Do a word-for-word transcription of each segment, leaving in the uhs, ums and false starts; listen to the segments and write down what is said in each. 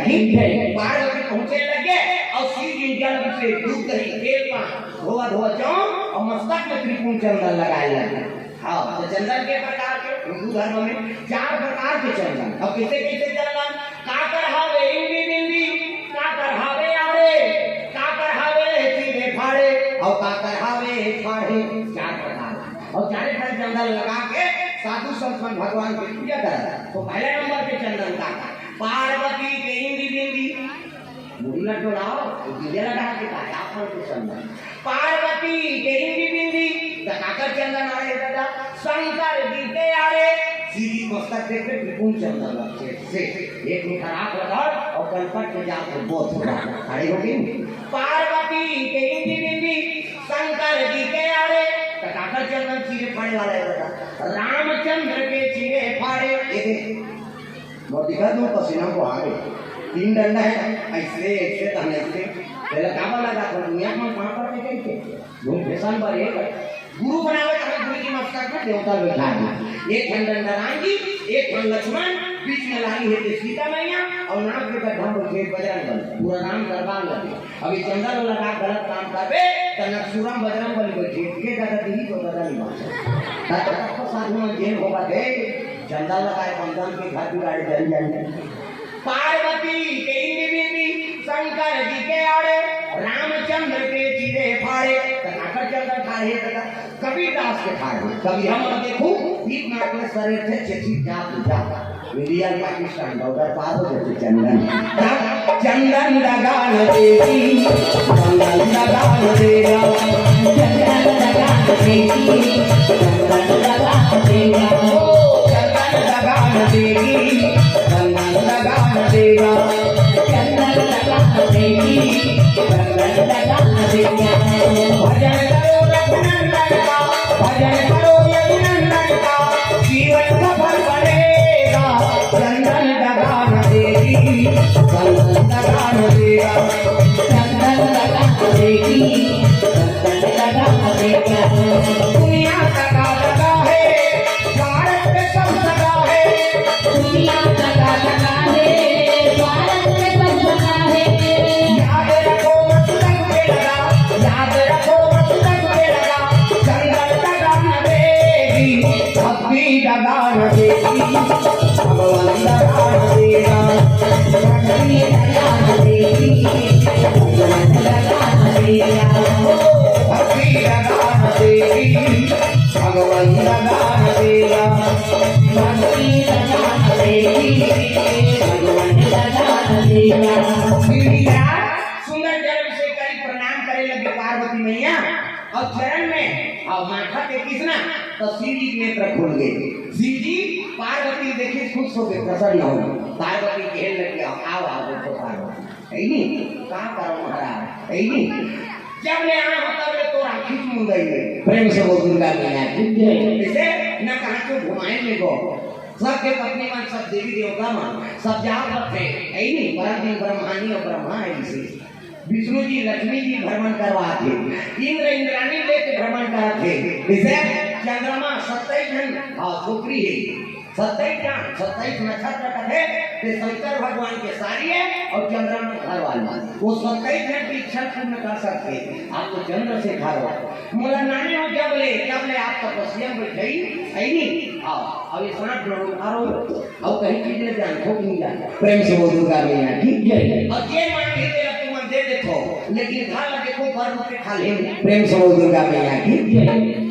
ठीक है, पार्वती पहुंचे लगे और शिव जी जल से दूध दही तेल पान धोवा धोवा चौं और मस्तक में त्रिपुंड चंदन लगाए लगे। हाँ, तो चंदन के प्रकार के हिंदू धर्म में चार प्रकार के चंदन। अब कैसे कैसे चंदन? काकर हावे इंदी बिंदी, काकर हावे आड़े, काकर हावे चीरे फाड़े और काकर हावे फाड़े। चार प्रकार। और चारे ठार चंदन लगा के साधु संत मन भगवान की पूजा करत। तो पहले नंबर के चंदन काकर, पार्वती के इंदी बिंदी, मुड़ी ला डोलाओ, तो दीया लगा के ताया पर के चंदन। पार्वती के इंदी बिंदी, त काकर चंदन आड़े दादा, शंकर जी के आड़े, सीधी मस्तक देख के त्रिपुंड चंदन लगथे से एक मुठा राख लगा और कनपट के जाके बोध हो जा। खड़े हो गए। पार्वती के इंदी बिंदी, शंकर जी के आड़े, त काकर चंदन चीरे फाड़े वाला है दादा, रामचंद्र के चीरे फाड़े। ये देख, मोर दिखा दूं, पसीना को आ गए। तीन डंडा है, ऐसे, ऐसे, तहन ऐसे। पहले काबर लगा था, दुनिया में कहाँ पर नहीं गई थे? घूम फैशन पर एक गुरु बनावे, तहन गुरु जी मस्तक में देवता बैठा दिए। एक ठन डंडा राम जी, एक ठन लक्ष्मण, बीच में लाली है के सीता मैया, और नाक के गड्ढा में बैठे बजरंग बली, पूरा राम दरबार लगे। अभी चंदन लगा गलत काम करबे, त नक्सूरम बजरंग बली बैठे, के दादा दिही तो दादा नहीं बाँचे। दादा तो साधु मन जेल होगा दे, चंदन लगाए बंदन के घर बिगाड़े जल जाएंगे। पार्वती के इंदी बिंदी, शंकर जी के आड़े, रामचंद्र के चीरे फाड़े, त काकर चंदन ठाढ़े दादा, कबीरदास के ठाढ़े। कबीर हम देखू, पीत नाक में सरे थे, चेची जा पूजा। इंडिया पाकिस्तान बॉर्डर पार हो जाते चंदन। चंदन लगान देवी, चंदन लगान देवा। चंदन लगान देवी, चंदन लगान देवा। ओ, चंदन लगान देवी, चंदन लगान देवा। चंदन लगान देवी, चंदन लगान देवा। भजन करो रघुनंदन का, भजन करो रघुनंदन का, जीवन सफल बनेगा। चंदन लगान देवी, चंदन लगान देवा। चंदन लगान देवी, चंदन लगान देवा। दुनिया टका टका है, भारत में सब टका है। दुनिया टका टका है, भारत में सब टका है। याद रखो मस्तक पे लगा, याद रखो मस्तक पे लगा, चंदन लगान देवी, भक्ति लगान देवी, भगवान लगान देवा, भक्ति लगान देवी, भगवान लगान देवा, भक्ति लगान देवी, भगवान लगान देवा। भक्ति लगान देवी, भगवान लगान देवा। सुंदर जल अभिषेक करी, प्रणाम करे लगे पार्वती मैया और चरण में और माथा के किसना तो शिव जी के नेत्र खुल गए। शिव जी पार्वती देखी खुश हो गए, प्रसन्न हो। पार्वती कहने लगे, आओ, आओ, देखो पार्वती। है नी? का करो महाराज? है नी? जब ले आए हो तब ले तो राखी मुंदई में। प्रेम से बोल दुर्गा मैया की जय। इसे न कहा क्यों घुमाए में गो। सबके पत्नी मन, सब देवी देवता मन, सब जात बथे। है नी? परम दिन ब्रह्मानी और ब्रह्मा है इसे। विष्णु जी, लक्ष्मी जी भ्रमण करवात हे। इंद्र इंद्राणी लेके भ्रमण करत हे। इसे चंद्रमा सत्ताईस जन, हाँ, छोकरी है। सत्ताईस चांद, सत्ताईस नक्षत्र कथे, ते शंकर भगवान के सारी है और चंद्रमा घर वाली। वो सत्ताईस जन की इच्छा पूर्ण कर सकते हैं। आप तो चंद्रशेखर हो। मोला नाने हो जब ले, तब ले आप तपस्या में बैठे ही, है नी? आओ, अब ये साथ जोड़ो, उठाओ। और कहीं चीज ले जान, ठोक नहीं जान। प्रेम से बोल दुर्गा मैया की जय। और ये मांगी तेरा तुम दे देखो, लेकिन खा ला देखो, पर रुपये खा ले। प्रेम से बोल दुर्गा मैया की जय।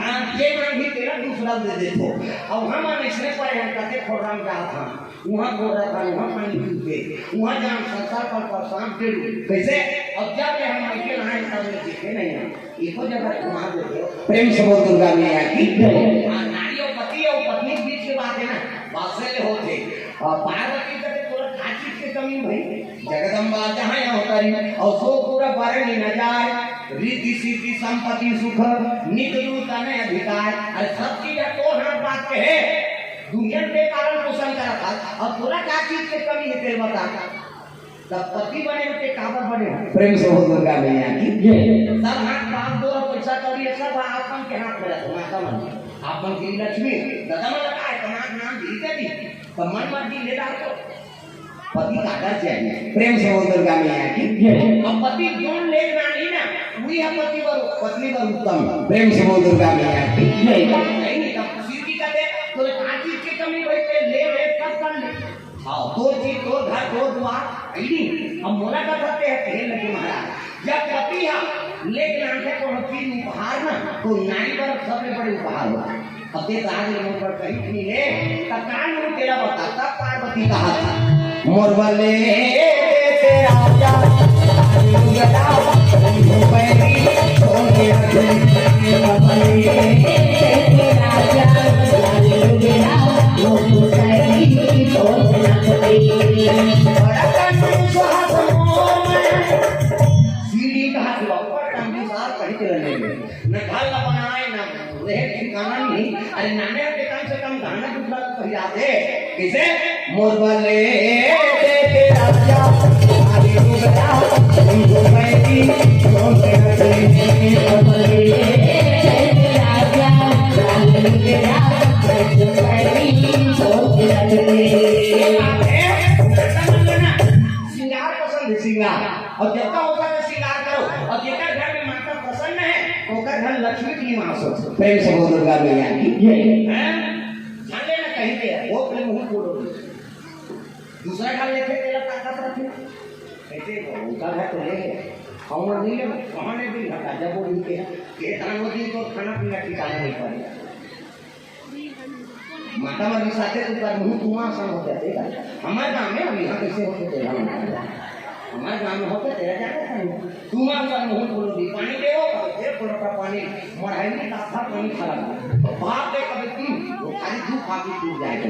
हाँ, ये मांगी तेरा दूसरा दे देखो। अब हम इसने परे हम कहते प्रोग्राम जा था, वहाँ गोरा था, वहाँ पानी पीते, वहाँ जान संसार पर, पर सांप के रूप। कैसे? अब जब ले हम मायके लाए, तब ले देखे नहीं हम। एको जगह घुमा देते हो। प्रेम से बोल दुर्गा मैया की जय। हाँ, नारी और पति और पत्नी के बीच की बात है ना, बात से ले होते। और पार्वती कहते, "तोरा का चीज के कमी भाई?" जगदम्बा जहाँ यहाँ उतरी, और सो पूरा बरनी न जाए, रिद्धि सिद्धि संपत्ति सुख, नित दूत अनय अधिकार। अरे सब चीज है, तोर हाथ बात के है, दुनिया के पालन पोषण करत है, और तोरा का चीज के कमी है, तेरे बता। तब पति बने हो ते काबर बने हो? प्रेम से बोल दुर्गा मैया की जय। सब हाथ बाप दो और पैसा कौड़ी है, सब आपन के हाथ में रखो, माता मन। आपन की लक्ष्मी, दादा मन का है, कमात नाम दी दे दी, तो मन मर्जी ले डाल दो। पति काकर चाहिए। प्रेम से बोल दुर्गा मैया की। जय। अब पति जोन लेग नानही ना, उही ह पति बर, पत्नी बर उत्तम। प्रेम से बोल दुर्गा मैया की। जय। नहीं, तब शिव जी कहते, "तोरे का चीज के कमी भाई, ते ले, ले, सब कर ले।" हाँ, तोर चीज, तोर घर, तोर दुआर, अइली। अब मोला का करते हैं, कहे लगे महाराज, जब पति हा लेके आथे कोनो चीज उपहार ना, तो नारी बर सबले बड़े उपहार होथे। अब ते तो आज ले मोर बर कहीं नहीं ले, तब का नहीं तेला बता, तब पार्वती कहा था, "मोर बर ले दे तेरा राजा, सीढ़ी कहा से ऊपर टांगी सार कहीं के रहने में। न घर ला बनाए, न रहे ठिकाना नहीं। अरे नाने के कम से कम गहना टुकड़ा तो कहीं आते। किसे? मोर बले दे तेरा राजा, आगे रुक जा, तुमको मैं भी छोड़ के रखे। मोर बले दे तेरा राजा, आगे रुक जा, तुमको मैं भी छोड़ के रखे। श्रृंगार पसंद है, श्रृंगार। और जितना हो सके श्रृंगार करो, और जेकर घर में माता प्रसन्न है, ओकर घर लक्ष्मी की निवास हो। प्रेम से बोल दुर्गा मैया की। ये हैं? जान लेना कहीं पे है, वो प्रेम हूँ बोलो। दूसरा घर लेके तेरा ताकत रखे। ऐसे वो उनका घर तो ले गए। हम नहीं ले, कहाँ ले भी घर का जब वो इनके, ये दान वो दिन तो खाना पीना ठिकाना नहीं पड़ेगा। माता मन रिसाथे तो कर मुंह तुमा सन हो जाते। हमारे गांव में अब यहाँ कैसे होते तेरा मन। हमारे गांव में होते तेरा जाता था। तुमा सन मुंह बोलो दी, "पानी दे हो।" कभी एक लोटा पानी, मढ़ाई में का था पानी खराब। बाप रे, कभी तीन, वो खाली दू फाकी टूट जाए थे।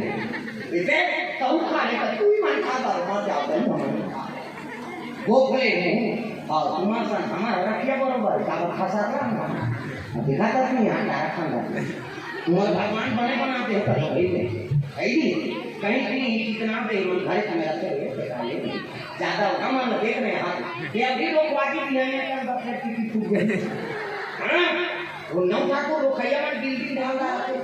इसे तऊ खा ले, तू ही मन खा, बार मर जाओ, तुम हमारे। वो बोले, "नहीं, हाँ, तुम्हारे साथ हमारा रखिया बरोबर, का खसा रहा हमारा।" देखा था नहीं, यहाँ डायरेक्ट खान तुम्हारे भगवान बने बनाते हो, कभी भाई नहीं। है ही नहीं। कहीं भी नहीं, कितना दे, वो घर में रखे हुए, बेटा, ये नहीं। ज्यादा होगा, मान लो, देख रहे हैं, हाँ। ये अभी लोग वाजिब नहीं है, क्या बकरे की, की फूट गई। हाँ? वो नौ ठाकुर, वो खैया में बिल्डिंग डाल रहा है।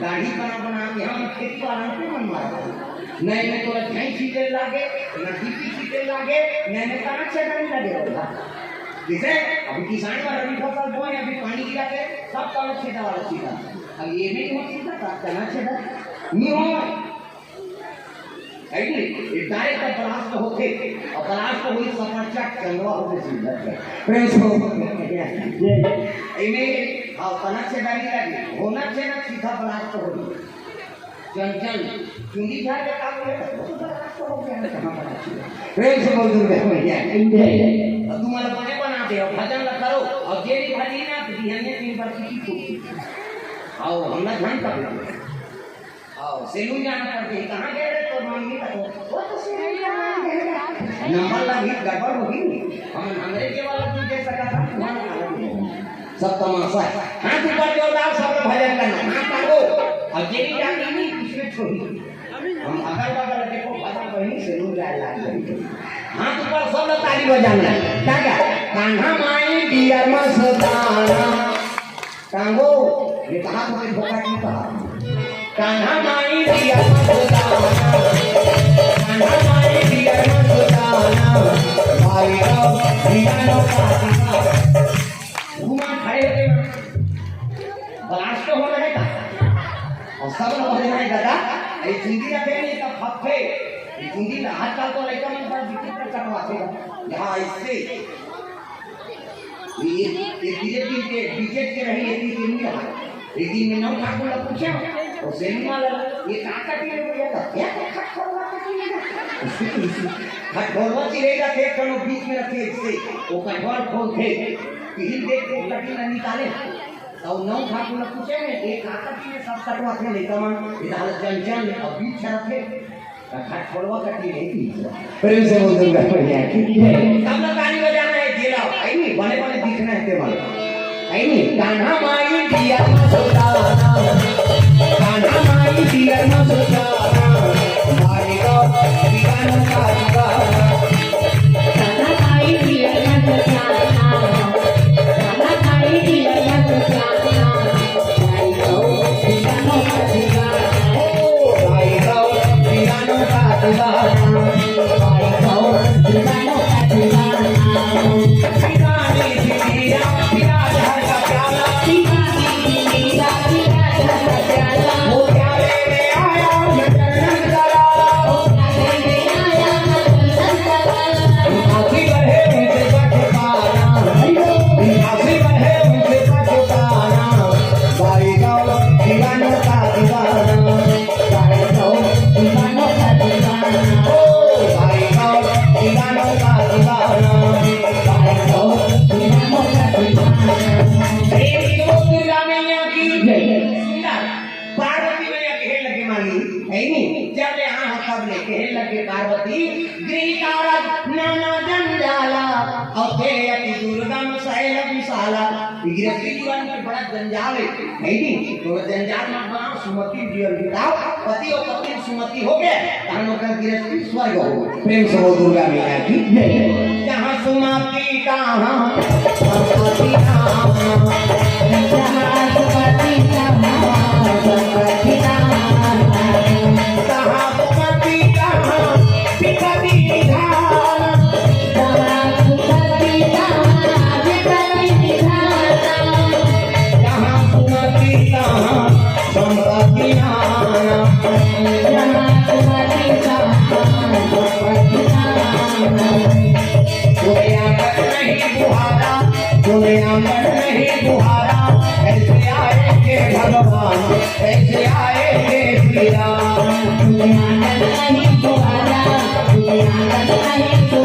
दाढ़ी बना, बना के हम खेती वाला पे मन मारा। नए में तोरा झैंसी तेल लागे, ना डीपी की तेल लागे, नए में कहाँ से नहीं लगे होगा। जैसे अभी किसान का रबी फसल बोए, अभी पानी गिरा के सब तरफ से दवा सीधा। अब ये भी नहीं हो सकता, कहाँ से नहीं हो। है कि नहीं? ये डायरेक्ट ब्लास्ट होते, और ब्लास्ट हुई सफरचक चंदवा होते सीधा। प्रेम से बोल। ये, इन्हें, हाँ, कनक से डाली लगी, होना से ना सीधा ब्लास्ट हो गई। चंचल, चुंदी झाड़ के काम ले, वो तो ब्लास्ट हो गया, कहाँ बना चुका? प्रेम से बोल दुर्गा मैया। अब तुम्हारा बने बनाते हो, भजन ला करो, और जेरी भजी ना, तो बिहनिया तीन बार की छूट। आओ, हम ना ध्यान कर लेते। आओ, सेलून जाना पड़ते, कहाँ गए रे तोर मम्मी का तो? वो तो सेलून जाना है। नंबर ला भी गड़बड़ होगी। हम अंग्रेजी वाला भी दे सका था, तुम्हारा अलग ही है। सब तमाशा है। हाथ ऊपर जोरदार, सब लोग भजन करना। हाथ मारो। और जेरी जानी नहीं, इसमें छोड़ी। हम अगल बगल देखो, बगल वहीं सेलून जाए लाग गई। हाथ ऊपर, सब लोग ताली बजाना। क्या क्या? कान्हा माई डियर मस्ताना। टांगो, ये कहा था, मैं धोखा क्यों कहा? कान्हा माई दिया मस्ताना, कान्हा माई दिया मस्ताना, भाई राव दिया नो काका। घुमा खड़े होते ना, ब्लास्ट हो रहे था। और सब लोग हो रहे दादा, ये चुंदी रखे नहीं तो फक्के। ये चुंदी ना, आजकल तो लड़का मन पर विचित्र कटवाते हैं। यहाँ इससे ये, ये धीरे धीरे के बीजेट के रही, ये धीरे नहीं रहा। एक दिन में नौ ठाकुर ला पूछे, और सेनी वाला, "ये का कटी रे भैया?" तो, "ये तो खटखोरवा कटी रे।" खटखोरवा चिरई रखे, कोनो बीच में रखे इससे, वो कटवार खोल थे। किहिल देख के कटी ना निकाले। तो नौ ठाकुर ला पूछे, "ये का कटी रे, सब कटवा थे, नहीं कमा, इधर जन जन, और बीच रखे।" कथा छोड़वा कटी नहीं थी। प्रेम से बोल दुर्गा मैया की जय। सब लोग ताली बजाना है, जेला, आई नहीं, बने बने दिखना है तेरे वाले। आई नहीं, कान्हा माई दिया मस्ताना, कान्हा माई दिया मस्ताना, माई का दिया मस्ताना। कान्हा माई दिया मस्ताना, कान्हा माई दिया मस्ताना। भाई गौ, पियानो का दीवाना। ओ, भाई गौ, पियानो का दीवाना। प्रेम से बोल दुर्गा मैया की जय। पार्वती मैया कहे लगे मानी, है नी? जब यहाँ सब ले कहे लगे पार्वती, गृह कारज नाना जंजाला, और ते अति दुर्गम शैल विशाला। ये गृहस्थी जीवन में बड़ा जंजाल है, है नी? तो जंजाल मत बनाओ, सुमति जीवन बिताओ। पति और पत्नी सुमति हो गए, तहन ओकर गृहस्थी स्वर्ग हो। प्रेम से बोल दुर्गा मैया की जय। जहाँ सुमति तहाँ संपत्ति तहाँ। जहाँ सुमति तहाँ संपत्ति तहाँ। जहाँ सुमति तहाँ विपत्ति निधान। जहाँ सुमति तहाँ विपत्ति निधान। जहाँ सुमति तहाँ संपत्ति तहाँ। जहाँ सुमति तहाँ संपत्ति तहाँ। दुनिया में नहीं बुहारा, दुनिया में नहीं बुहारा, कैसे आएंगे भगवान, कैसे आएंगे श्री राम। दुनिया में नहीं बुहारा, दुनिया में नहीं